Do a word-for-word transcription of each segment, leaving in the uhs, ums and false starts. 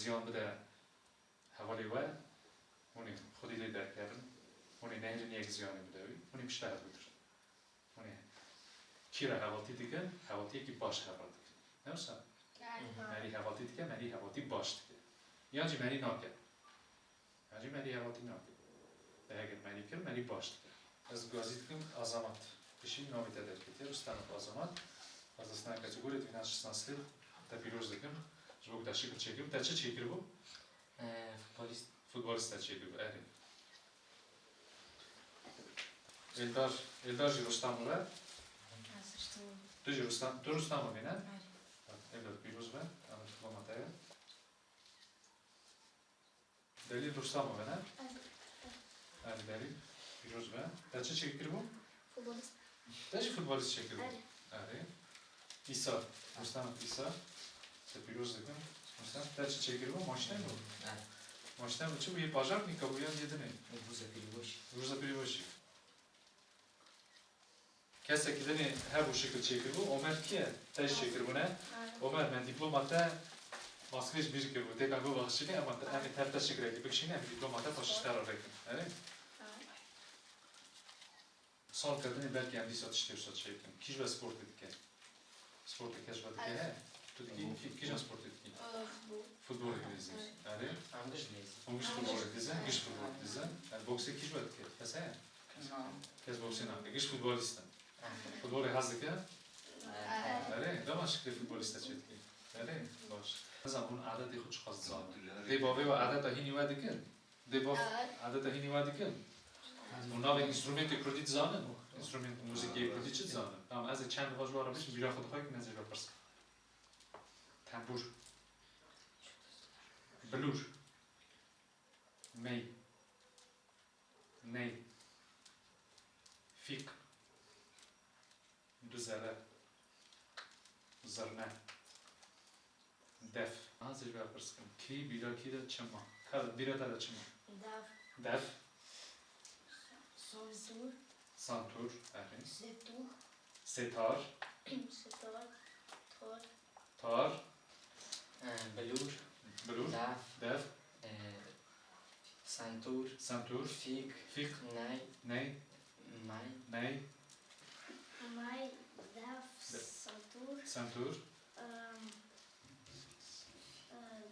ziyan bide hevalê we, hûn ê xwedî lê derkevin, hûn ê nehêlin yek ziyanê bide wî, hûn ê piştre hev bigirin. Hûn ê kî re hevaltî dikin, hevaltiyekî baş hev re dikin. Ne wisa? Merî hevaltî dike, merî hevaltî baş dike. Yan jî merî nake. Yan jî merî hevaltî nake. De heger merî kir, merî baş dike. Ez gazî dikim Azamat. Pişî navê te derketiye, Rustem Azamat. Ez destnaya keçê gorê divîna şisnaslî te pîroz dikim. Ji bo ku te şikil çêkiribû. Te çi çêkiribû? Ee, futbolist. Futbolist te çêkiribû, erê. Eldar, Eldar jî Rustem re. Ez Rustem. Tu jî Rustem, tu Rustem re ne? Erê. Eldar pîroz be, em diploma te ye. Delîl Rustem re ne? Erê. Erê Delîl, pîroz be. Te çi çêkiribû? Futbolist. Te jî futbolist çêkiribû? Erê. Erê. Îsa, Rustem Îsa. Te pîroz dikim. Rustem, te çi çêkiribû? Maçte bû? Erê. Maçte bû. Çi bû? Yê pajar nîka bû yan yê dinê? Rûza pîrî weş. Rûza pîrî weş jî. Kesekî dinê hebû şikil çêkiribû. Omer kî ye? Te jî çêkiribû ne? Erê. Omer, me diploma te maskê ji bîr kiribû. Têka ku baxşînê, em, em ê tev te şikilekî bikişîne, em diploma te paşî ji te re vekin. Erê? Sal kedinê belkî em dîsa tiştê wisa çêbikin. Kî ji we sportê dike? Sportê kes ji we dike heye? Tu dikî? Kî, kîjan sportê dikî? Ee, futbol. Futbolê dilîzî. Erê? Em giş dilîzî. Hûn giş futbolê dilîzin, giş futbolê dilîzin. Yani boksê kî ji we dike? Kes heye? Kes boksê nake. Giş futbolîst in. Futbolê hez dike? Erê? Dema şiklê futbolîsta çê dikî? Erê? Baş. Nizanim hûn adetê xwe çiqas dizanin. Dê bavê we adeta hînî we dikin? Dê bav adeta hînî we dikin? Hûn navê înstrumentê kurdî dizanin? Înstrument muzîkê kurdî çi dizanin? Tamam, ez ê çend niha ji we re bêjim, bîra xwe dixwe kin, ez ê ji we pirs bikim. Tembûr. Bilûr. Mey. Ney. Fîk. Duzele. Zirne. Def. Niha ez ê ji we pirs bikim. Kî bîra kî de çi ma? Ka bîra te de çi ma? Dev. Dev. Santûr. Santûr, erê. Setûr. Setar. Setar. Tor. Tar. Ee, bilûr. Bilûr. Dev. Dev. Ee, sentûr. Sentûr. Fîk. Fîk. Ney. Ney. May. May. May, dev, sentûr. Sentûr. Em, em,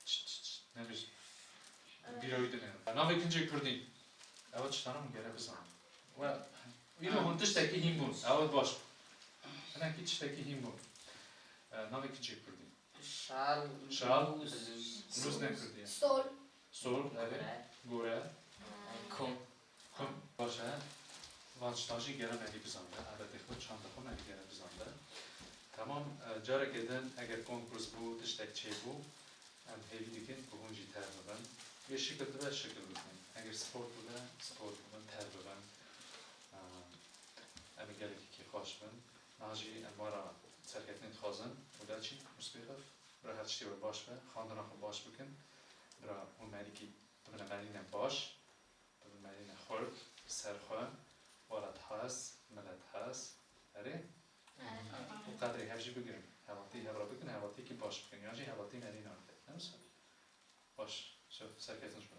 Çi, çi, çi, nebêjin. Bîra wî dinêrin. Navê kincê kurdî. Ew tiştana min gere bizanin. We, îro hûn tiştekî hîn bûn. Ew baş bû. Hinekî tiştekî hîn bûn. E, navê kincê kurdî. Şal. Şal. Rûz ne kurdî ye. Sol. Sol, erê. Gore. Gore. Kom. Kom. Baş e. Van tiştan jî gere merî bizanbe. Adetê xwe, çanda xwe merî gere bizanbe. Temam, e, careke din eger konkurs bû, tiştek çêbû, em hêvî dikin ku hûn jî tev bibin. Yê şikil dibe, şikil bikin. Eger sport bibe, sport bibin, tev bibin. E, em ê gelekî kêfxweş bin. Niha jî em we re serketinê dixwazin û de çî, Mustêxif. Bira her tiştê we baş be, xwendina xwe baş bikin. Bira hûn merîkî bibine merîne baş, bibin merîne xurt, serxwe, welathes, milethes. Erê? Erê. Û qedrê hev jî bigirin. Hevaltî hev re bikin, hevaltiyekî baş bikin. Yan jî hevaltî merî nake. Ne wisa? Baş. Şev, serketin ji bo